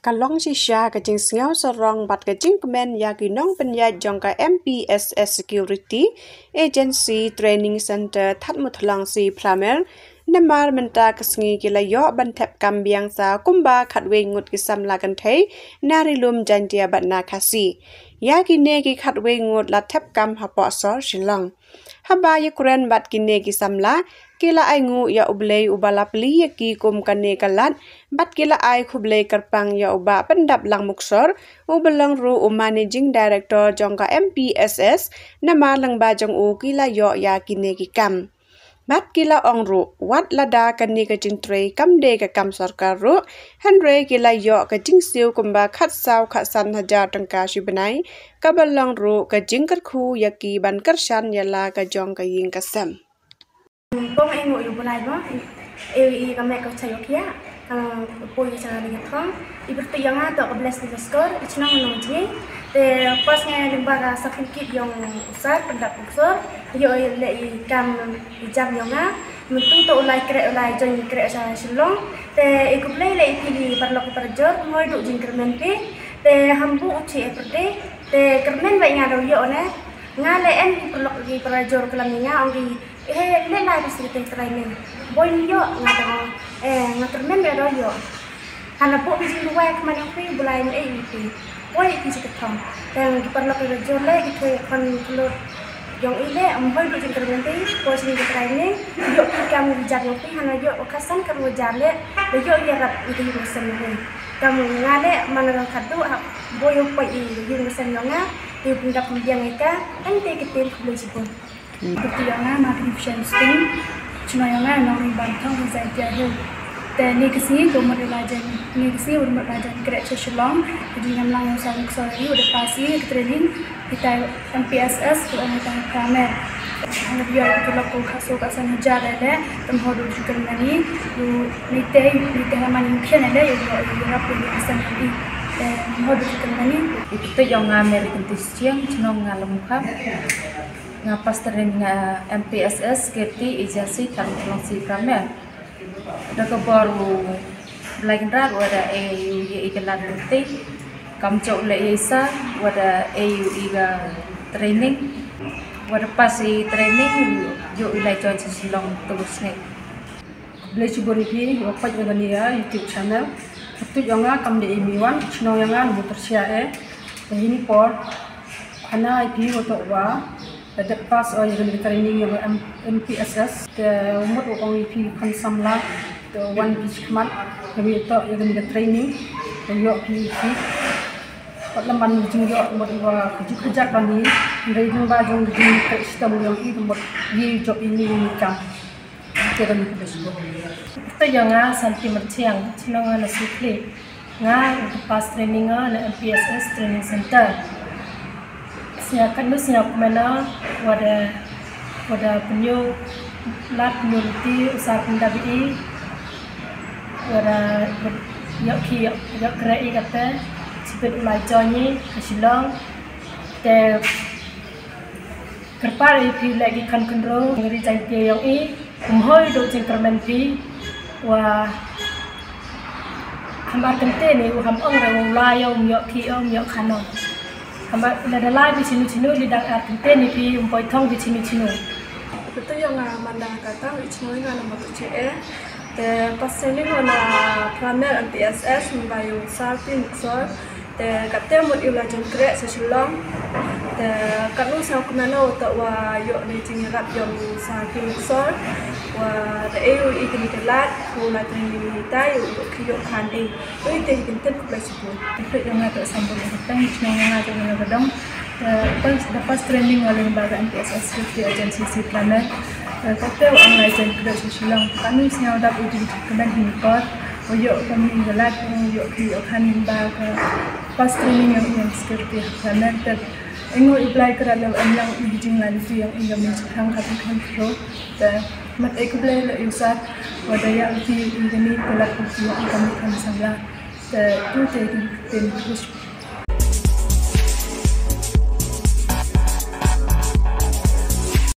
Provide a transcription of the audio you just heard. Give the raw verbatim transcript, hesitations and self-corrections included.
Ka long shisha ka jingsngew sarong bad ka jingkmen ïa ki nongpynïaid jong ka M P S S Security Agency Training Center Thadmuthlong C Pramer, namar mynta ka sngi ki la ïoh ban thep kam biang sa kumba khatwei ngut ki samla kynthei na Ri Lum Jaiñtia bad na Khasi. Ïa kine ki khatwei ngut la thep kam hapoh sor Shillong. Haba ïakren bad kine ki samla, ki la ainguh ïa U Blei uba la plie ïa ki kum kane ka lad, bad ki la ai khublei kyrpang ïa u Bah Pyndap Langmuksor, uba long ruh u Managing Director jong ka M P S S, namar lyngba jong u ki la ïoh ïa kine ki kam. Bad ki la ong ruh, wat lada kane ka jingtrei kam dei ka kam sorkar ruh, hynrei ki la ïoh ka jingsiew kumba khatsaw khatsan hajar tyngka shi bnai, kaba long ruh ka jingkyrkhu ïa ki ban kyrshan ïa la ka jong ka ïing ka sem. Pong ainguh ïa U Blei ba, e, i ka met ka chai ka khiah, ka poi ïa cha ni ka thong, i pyrtuit ïa nga toh ka blessing ka skor, i chnong nong jngi, te pas nga lyngba ka certificate jong u Sir Pyndap Langmuksor, ïoh i leh i kam i jam ïa nga, mynta toh u lai kreh u lai join kreh cha Shillong, te i khublei leh i phi ki paralok parajor, moi duh jingkyrmen phi, te ham buh u chi e pyrdi, te kyrmen ba nga dei ïoh ne, nga leh en ki paralok ki parajor klam ïa nga ong ki, eh, leh lai ba sdang te training. Boi ïoh nga dang, eh, nga kyrmen ba dei ïoh. Hana buh ki jingduwai khmat ïa phi, U Blei un ei ïa phi. Boi ïa phi shi ka thong. Tang ki paralok ki la jur leh, ki thoi khon khlut jong i leh, ym boi duh jingkyrmen phi, boi sdang te training, ïoh ki kam ki jam ïa phi, hana ïoh ka san ka ruh jam leh, ïoh ïarap ïa ki ïing ki sem ïa phi. Kam nga leh, man la khadduh, ha, boi ïoh poi ïa ki ïing ki sem ïa nga, ïa u pyndap pynbiang ïa ka, ym te ki ktien khublei shibun. Kyrteng ïa nga Magnificent Sting. Chnong ïa nga Nongri Bangthong, Jaintia Hills. Te ne ka sngi ka mut ïa la jan, ne ka sngi ka mut la jan kreh sha Shillong. Ka jingïalam ïa u Sir Langmuksor u da pass ïa ka training kita M P S S, ka ong kita Pramer. Hynrei ïa ka lok ka khatsaw khatsan hajar leh, te ym hoi duh jingkyrmen ïa u, ne te, ne te ha man ïa u khian leh, ïa u, ïa u rap ïa u san ïa u. Te ym hoi duh jingkyrmen ïa u. Kyrteng ïa nga Mary Kynti Schiang, chnong nga Longkhap. Nga pass training, nga M P S S Security Agency Thadmuthlong C Pramer. Da ka bor U Blei Kynrad, wat da e ïa u ïa i ka lad lynti. Kam jop leh ïa i sa, wat da e ïa u ïa ka training. Wat da pass ïa i training, ïoh i lai join sha Shillong tu ka sngi. Khublei shibun ïa phi, ïa phi peit ïa kane ka YouTube channel. Kyrteng ïa nga kam dei i Miwan, chnong ïa nga Nongtyrshah e. Te ha kane ka por, hana ïa phi wa toh wa, te dep pass ïa kane ka training ïa ka M-, M P S S. Te mut u ong ïa phi khun samla, te wan phi shakhmat, te ïa toh ïa kane ka training, te ïoh phi phi. Pat lam ban jingïoh mut wa ka juk ka jak ban hi, hynrei lyngba jong ka jingtrei shitom jong i, te mut ïa jop ïa ngi ïa ngi kam. Te ïa nga Santi Marchiang, chnong nga na Sukli. Nga u pass training nga na M P S S Training Center. Sñiaw katno sñiaw kmen nga, wat da, wat da pynïoh lad pynïoh lynti u Sir Pyndap i, wat da ïoh ki ïoh, ïoh kreh i kata, shibit u lai join i ha Shillong. Te kyrpad ïa phi leh ki khun khynroo, ngi ri Jaiñtia yong i, ym hoi duh jingkyrmen phi, wa ham ar kynthei ni, u ham ong re u lai ïa um ïoh ki ym ïoh khano. Ham ar lada lai phi chinu chinu, li dang ar kynthei ni phi, ym poi thong phi chinu chinu. Betul ïa nga Manda Katang, i chnong nga na Matuche e. Te pass training nga na Pramer M P S S, mynba ïa u Sir P Muksor. Te katte mut ïa u la jan kreh sha Shillong. Te katno sñiaw kmen nga u toh wa ïoh ne jingïarap ïa u Sir P Muksor. Wa da e u i kini ki lad, u la training ïa i tai, u ïoh ki ïoh khan i. Ui te hi kin tip khublei shibun. Te peit ïa nga toh Sambul Ïa Katang, chnong ïa nga toh ïa Gadong. Te pass, da pass training nga lyngba ka M P S S Security Agency C Pramer. Te katte u ong lai jan kreh sha Shillong. Katno sñiaw dap u jingkmen hi ni por. U ïoh kani ka lad, u ïoh ki ïoh khan lyngba ka pass training ïa u ïa u security ha Pramer. Te ainguh ïa u Blei ka da leh em lang ïa u jinglan ïa u ïa u mynshang ka phi khan kro. Te mat ai khublei leh ïa u Sir wa da ïa u ki ïa kani ka lad u ïa u kani khan samla. Te tu te ki pen